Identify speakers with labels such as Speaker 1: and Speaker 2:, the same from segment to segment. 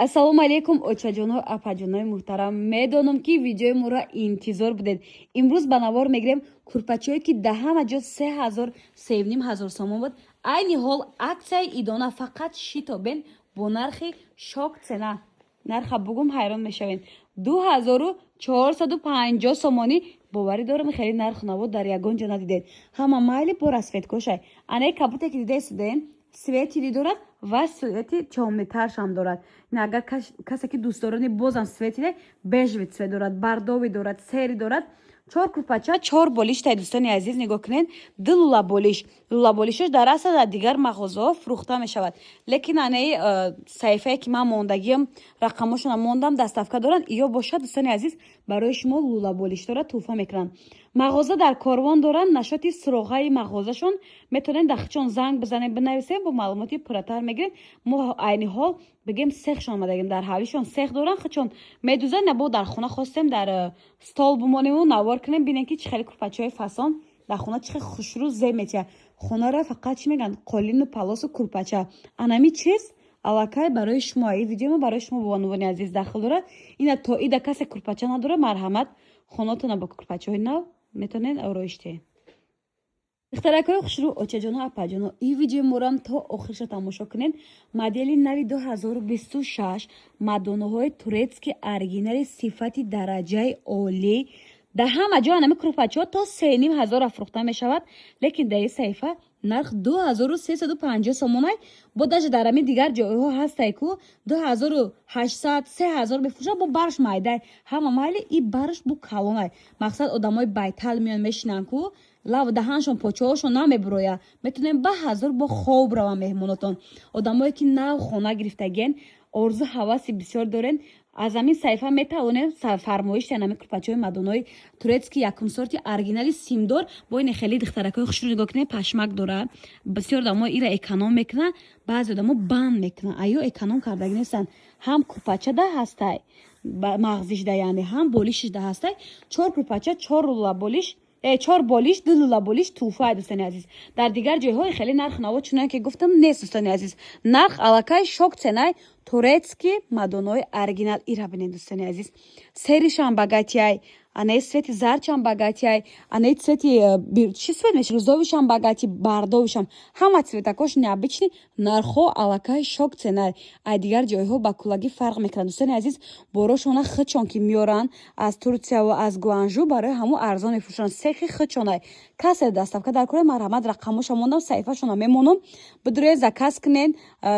Speaker 1: Ассалому алайкум, очаҷону апаҷонои муҳтарам. Медонам, ки видеои моро интизор будед. Имрӯз ба навор мегирем курпачое, ки дар ҳама ҷо 3000, 3500 сомон буд. Айни ҳол аксияи идона, фақат шитобен, бо нархи шок цена. Нарха бугум, ҳайрон мешавед: 2450 сомонӣ. Боварӣ дорам, хеле нарх наво дар ягон ҷо надидед. Ҳама майли бо расцветкошай. Анаи кабуте, ки дидаистуден, светлый дорад ва цвети тёмныйтаршам дорад. Агар касе ки дӯстдорони бозам светлый, бежевый цвет дорад, бордовый дорад, серый дорад. Чор курпача, чор болиштай. Дӯстони азиз, нигоҳ кунед, ду лула болиш. Лула болишош дар асл дар дигар мағозаҳо фурӯхта мешавад, лекин анаи саҳифае, ки ман мондагиам, рақамошона мондам, доставка доранд. Иё бошад, дӯстони азиз, барои шумо лула болишдора тӯҳфа мекунанд. Мағоза дар Корвон доранд, нашоти суроғаи мағозашон. Метавонед дахчон занг бизанед, бинависед, бо маълумоти пурратар мегиред. Мо айни ҳол, бигем, сехшон омадагем. Дар ҳавлишон сех доранд, худшон медузанд. Набо дар хона хостем, дар стол бимонему навор кунем, бинем, ки чӣ хеле курпачаҳои фасон дар хона, чӣ хел хушрӯ зеб метиҳад хонаро. Фақат чӣ мегӯянд: қолину палосу курпача. Анами чиз аллакай барои шумо, ин видеомо барои шумо, бонувони азиз, дахл дорад. Ина то ида касе курпача надорад, марҳамат, хонатона бо курпачаҳои нав метавонед ороиш диҳед. Духтаракҳои хушрӯ, очаҷону апаҷону, ин видеои морам то охирша тамошо кунед. Модели нави 2026, мадонаҳои турецкий оригинали, сифати дараҷаи олӣ. Дар ҳама ҷо анами курпачаҳо то 3500 фурӯхта мешавад, лекин дар ин саҳифа нарх 2350 сомонай. Бо даже дар ҳамин дигар ҷойҳо ҳастай ку 2800, 3000 мефурӯшад, бо барш майдай. Ҳама майли, и барш бу калонай. Мақсад, одамои байтал меён, мешинанд ку, лав даҳаншон, почаҳошон намебуроя. Метонем ба ҳазор бо хоб раванд меҳмонотон. Одамое, ки нав хона гирифтагиен, орзу ҳаваси бисёр дорен, аз ҳамин саҳифа метавонем фармоиш диҳем. Ҳамин курпачаҳои мадонои турецкий, якум сорти, оригинали, симдор. Бо ин хеле, духтаракҳои хушрӯ, нигоҳ кунед, пашмак дорад. Бисёр одамо ира эконом мекунанд, баъзе одамо банд мекунанд, аю эконом кардаги нестанд. Ҳам курпачада ҳастай, мағзишда, яъне ҳам болишишда ҳастай. Чор курпача, чор рула болиш, чор болиш, ду лула болиш тӯҳфа. Дӯстони азиз, дар дигар ҷойҳои хеле нарх наво, чунон ки гуфтам, нест. Дӯстони азиз, нарх аллакай шок ценаи, турецкий мадонои оригинал. Ира бинед, дӯстони азиз, серишам богатый, анаи цвети зарчам богатый, анаи цвети чӣ цвет меша, розовыйшам богатый, бордовыйшам, ҳама цветакош необычный. Нархҳо аллакай шок цена, ай дигар ҷойҳо ба куллагӣ фарқ мекунад. Дӯстони азиз, борошона худшон ки меоранд аз Турсияву аз Гуанжу, барои ҳамун арзон мефурӯшанд. Сехи худшонай. Касе доставка дар кора, марҳамат, рақамоша мондам, саҳифашона мемонам, бидуред, заказ кунед.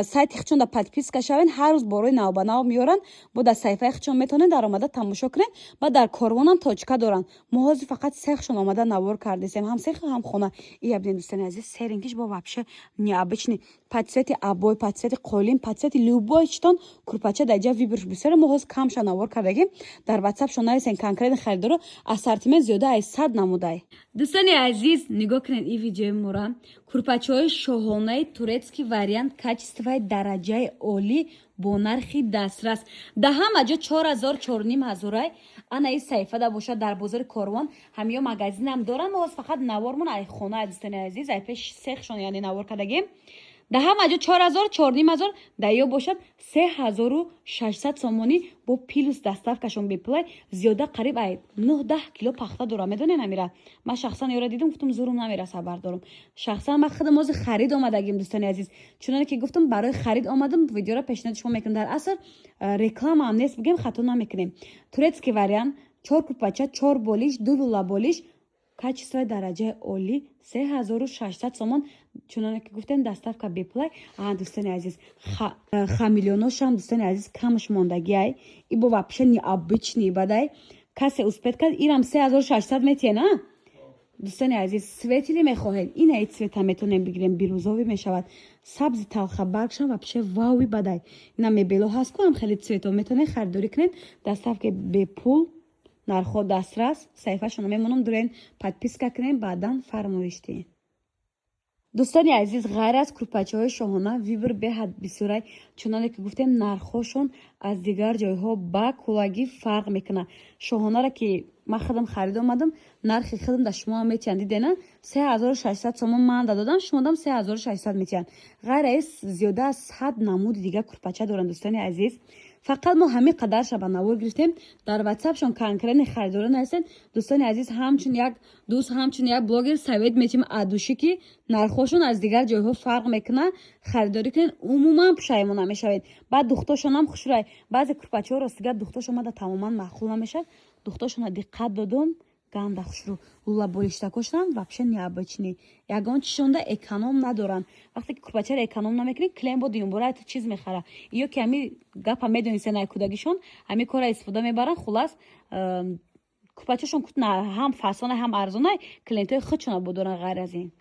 Speaker 1: Сайти худшон да подписка шавед, ҳар рӯз борои навбанав меоранд. Бо дар саҳифаи худшон метавонед даромада тамошо кунед. Ба дар Корвонам точка доранд. Мо ҳозир фақат сехшон омада навор кардесем, ҳам сех, ҳам хона. Ия бинед, дӯстони азиз, серенькийш бо вообще необычный, под цвети обои, под цвети қолин, под цвети любой читон курпача дар ҷа выборш бисёре. Мо ҳозир камша навор кардагим. Дар ватсапшон нависен конкретно харидоро. Ассортимент зиёда аз 100 намудай. Дӯстони азиз, нигоҳ кунед ин видеои мора: курпачаҳои шоҳонаи турецкий вариант, качествои дараҷаи олӣ, бо нархи дастрас. Дар ҳама ҷо 4000, 4500-ай. Ана ин саҳифада бошад, дар бозори Корвон ҳамиё магазинам доранд. Мо ҳоз фақат навормон ай хона, дӯстони азиз, ай пеш сехшон, яъне навор кардагим. Дар ҳама ҷо 4000, 4500, дар ё бошад 3600 сомонӣ, бо плюс доставкашон бепулай. Зиёда қариб ай 9-10 кило пахта дорам. Медонед, амира, ман шахсан ёра дидам, гуфтам, зурум намераса бардорам. Шахсан ман худам ҳозир харид омадагим. Дӯстони азиз, чуноне ки гуфтам, барои харид омадам, видеоро пешниҳоди шумо мекунам. Дар асл рекламаам нест, бигем, хато намекунем. Турецкий вариант, чор курпача, чор болиш, ду лула болиш, качествои дараҷаи олӣ, 3600 сомон. Чуноне ки гуфтем, доставка бепулай. А дӯстони азиз, хамелеоношам, дӯстони азиз, камаш мондагиай. И бо вообще необычный бадай. Касе успеть кард, ирам 3600 метиҳен. А дӯстони азиз, светлый мехоҳед, инаи цвета метавонем бигирем, бирӯзовый мешавад, сабзи талхабаргшам вообще вауи бадай. Ина мебело ҳаст ку, ам хеле цвето метавонед харидорӣ кунед. Доставка бепул, нархҳо дастрас. Саҳифашонро мемонам, дурен, подписка кунем, баъдан фармоиш диҳем. Дӯстони азиз, ғайр аз курпачаҳои шоҳона, выбор беҳад бисёрай. Чуноне ки гуфтем, нархҳошон аз дигар ҷойҳо ба куллагӣ фарқ мекунад. Шоҳонаро, ки ман худам харид омадам, нархи худам дар шумо метиҳанд. Дидена, 3600 сомон ман дадодам, шумодам 3600 метиҳанд. Ғайр аз зиёда аз 100 намуди дигар курпача доранд, дӯстони азиз. Фақат мо ҳамин қадарша ба навор гирифтем. Дар ватсапшон конкретный харидорӣ нависед. Дӯстони азиз, ҳамчун як дӯст, ҳамчун як блогер совет метиҳем от души, ки нархҳошон аз дигар ҷойҳо фарқ мекунад. Харидорӣ кунед, умуман пушаймон намешавед. Баъд духтошонам хушрӯй. Баъзе курпачаҳо, ростига, духтошон мада тамоман маъқул намешавад. Духтошона диққат додум, ганда хушрӯ. Лула болиштакошонам вообще необычный, ягон чишонда эконом надоранд. Вақте ки курпачаро эконом намекунӣ, клиент бо дуюмбора чиз мехара. Ё ки ҳами гапа медонистен, ай кӯдагишон ҳами кора истифода мебаранд. Хулас, курпачашон ҳам фасонай, ҳам арзонай, клиентҳои худшона бодоранд. Ғайр аз ин